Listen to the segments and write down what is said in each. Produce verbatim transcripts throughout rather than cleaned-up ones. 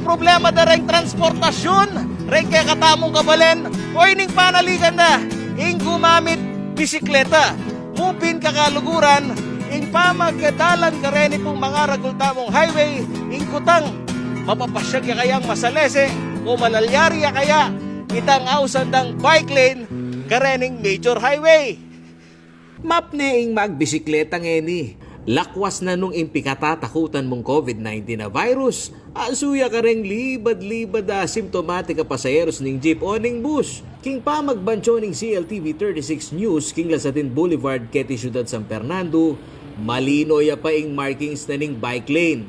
problema da reng transportasyun reng kekatamung kabalen, o ining panaligan da ing gumamit bisikleta. Mu pin kakaluguran, ing pamagdalan kareni pung mangaragul tamung highway, ing kutang mapapasyag ya kayang masalese o malalyari ya kaya itang ausan dang bike lane karening major highway. Mapne ing magbisikleta ngeni. Lakwas na nung ing pikatatakutan mung COVID nineteen a virus, asu ya kareng libad-libad a asymptomatic a pasaheros ning jeep o ning bus. King pamagbancho ning C L T V thirty-six News king Lasatin Boulevard keti Syudad San Fernando, malino ya pa ing markings na ning bike lane.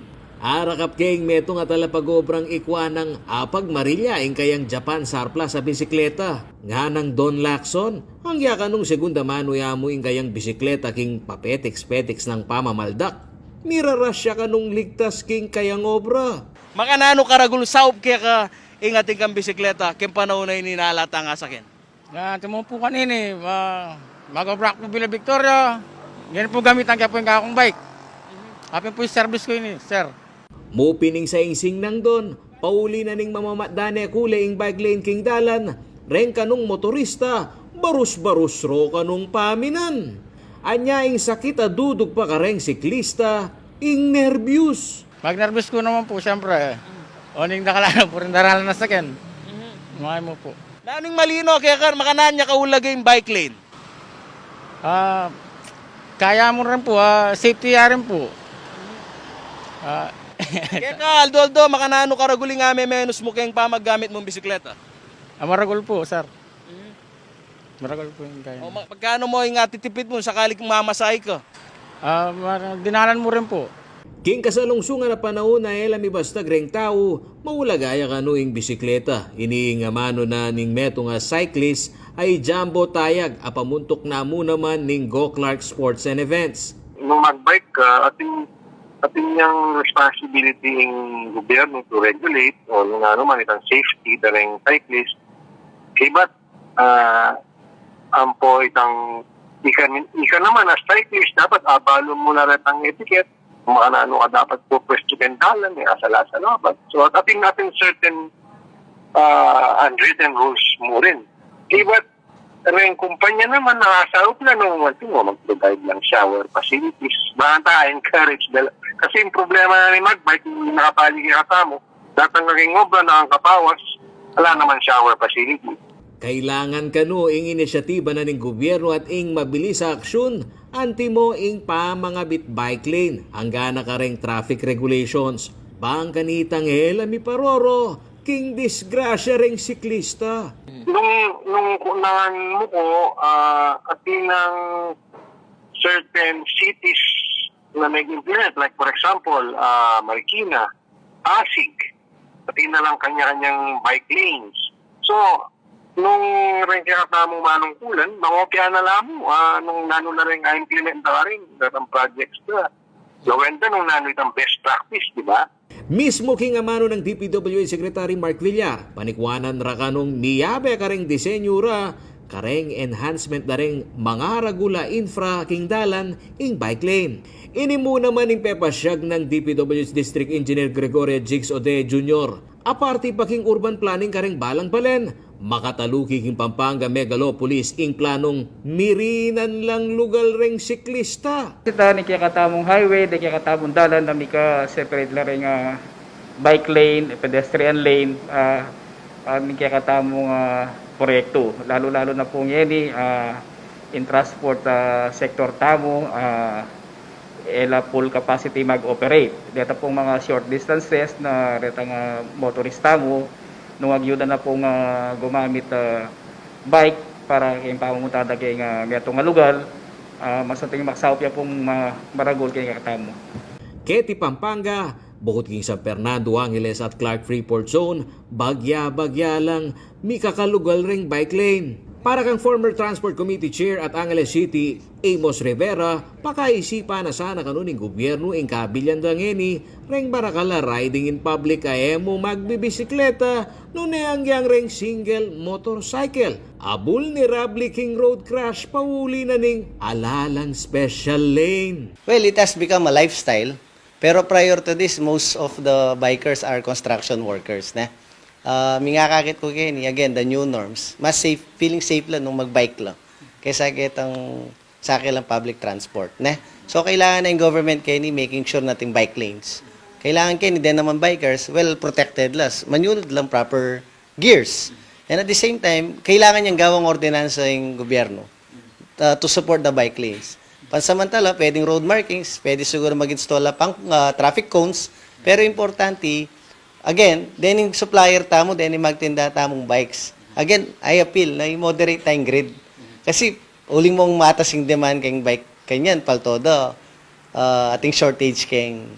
Arakap ke ing metung a talapagobrang ikwa nang apagmarilya ing kayang Japan surplus a bisikleta, nganang Don Lacson, angga kanung segunda manu ya mu ing kayang bisikleta king papetiks-petiks nang pamamaldak. Mirarush ya kanung ligtas king kayang obra. Makananu karagul saup keka ing atin kang bisikleta king panaun a ini na ala tang asaken? Ah, tumu pu kanini, ah, mag-obra ku pu Villa Victoria. Ngeni pu gamitan ke pu ing kakung bike. Apin pu ing service ku ini, sir. Mu pin ing saingsing nang Don, pauli na ning mamamatdan e kule ing bike lane king dalan, reng kanung motorista, barus-barus ro kanung paminan. Anya ing sakit a dudugpa kareng siklista, ing nerbyus. Magnerbis ku naman pu, siyempre. O ning dakal a pu ring daralan a saken. Makain mu pu. Nanu ing malino keka, makananu ya kaulaga ing bike lane? Ah, kaya mu rin pu, ah, safety ya rin pu. Ah, keka, aldo-aldo, makananu karagul ing amemenus mu keng pamaggamit mung bisikleta? Ah, maragul pu, sir. Maragul pu ing kaya. O, ma-, magkanu mu ing atitipid mu sakali kung mamasahe ka? Ah, mar-, dinalan mu rin pu. King kasalungsungan a panaun a e la mibastag reng tau, maulaga ya kanu ing bisikleta. Ini ing amanu na ning metung a cyclist a i Jumbo Tayag a pamuntuk na mu naman ning Go Clark Sports and Events. Nung magbike ka, atin, atin yang responsibility ing gobyerno to regulate o nung nanu man itang safety da reng cyclist. Kaybat, ah, ampo itang ika, ika naman as cyclist, dapat abalu mu la retang etiquette, kung makananu ka dapat pupwestu keng dalan, e ka sala-sala. But, so, atin, atin certain, ah, unwritten rules mu rin. Kaybat, reng kumpanya naman, nakasaup na nung, atin mo, mag-provide lang shower facilities. Baka ta encourage da la. Kasi ing problema na ning magbike, ing nakapali kekatamu, datang ka king obra, nakang kabawas, ala naman shower facility. Kailangan kanu ing inisyatiba na ning gobyerno at ing mabilis a aksyun, antimo ing pamangabit bike lane, angga na kareng traffic regulations. Bang kanitang e la miparoro king disgrasya reng siklista. Nung, nung kunangan mu ko, ah, atin nang certain cities na nag-implement, like for example, ah, Marikina, Pasig, pati na lang kanya-kanyang bike lanes. So, nung reng kekatamung manungkulan, mangopya na la mu, ah, nung nanu na reng a-implement da karin, datang projects da. Gawenda nung nanu itang best practice, di ba? Mismu king amanu nang D P W H Secretary Mark Villar, panikwanan ra kanung miyabe kareng disenyu ra kareng enhancement da reng mangaragul a infra king dalan ing bike lane. Ini mu naman ing pepasyag nang D P W H District Engineer Gregoria Jigs Ode Junior. Aparte pa king urban planning kareng balang balen, makataluki king Pampanga Megalopolis ing planung mirinan lang lugal reng siklista. Kita ning kekatamung highway, deng kekatamung dalan na mika-separate la reng, ah, bike lane, pedestrian lane, ah, ah, ning kekatamung, ah, proyektu. Lalu-lalu na pu ngeni, ah, in transport, ah, sector tamu, ah, e la full capacity mag-operate. Deta pung mga short distances na retang, ah, motorista mu, nung agyuda na pung, ah, gumamit, ah, bike para king pamamunta da king, ah, metung a lugal, ah, masanting maksaup ya pung ma-, maragul king katamu. Keti Pampanga, bukut king San Fernando, Angeles at Clark Freeport Zone, bagya-bagya lang mikakalugal reng bike lane. Para kang former Transport Committee Chair at Angeles City, Amos Rivera, pakaisipan na sana kanu ning gobyernu ing kabilyan da ngeni reng barakal a riding in public a e mu magbibisikleta nune anggyang reng single motorcycle. A bulnerable king road crash pauli na ning ala lang special lane. Well, it has become a lifestyle Pero prior to this, most of the bikers are construction workers, ne? Ah, mingakakit ku keni, again, the new norms. Mas safe, feeling safe la nung magbike la kesa ketang sake lang public transport, ne? So, kailangan na ing government keni making sure na ating bike lanes. Kailangan keni, deng naman bikers, well protected la. Manyulud lang, proper gears. And at the same time, kailangan yang gawang ordinansa ing gobyerno, uh, to support the bike lanes. Pansamantala, pwedeng road markings, pwede siguro mag-install la pang, uh, traffic cones, pero importante, again, dening supplier tamu, dening magtinda tamung bikes. Again, I appeal na i-moderate tayang greed. Kasi uling mung matas ing demand keng bike, kanyan, paltodo, uh, ating shortage keng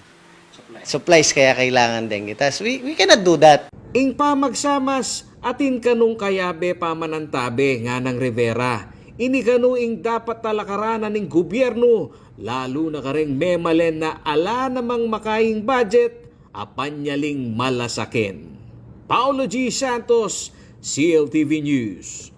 supplies, kaya kailangan deng itas. We, we cannot do that. Ing pamagsamas, atin kanung kayabe pamanantabe, nganang Rivera. Ini kanu ing dapat talakaran na ning gobyernu, lalu na kareng memalen na ala namang makaing budget, apan yaling malasaken. Paulo G Santos, C L T V News.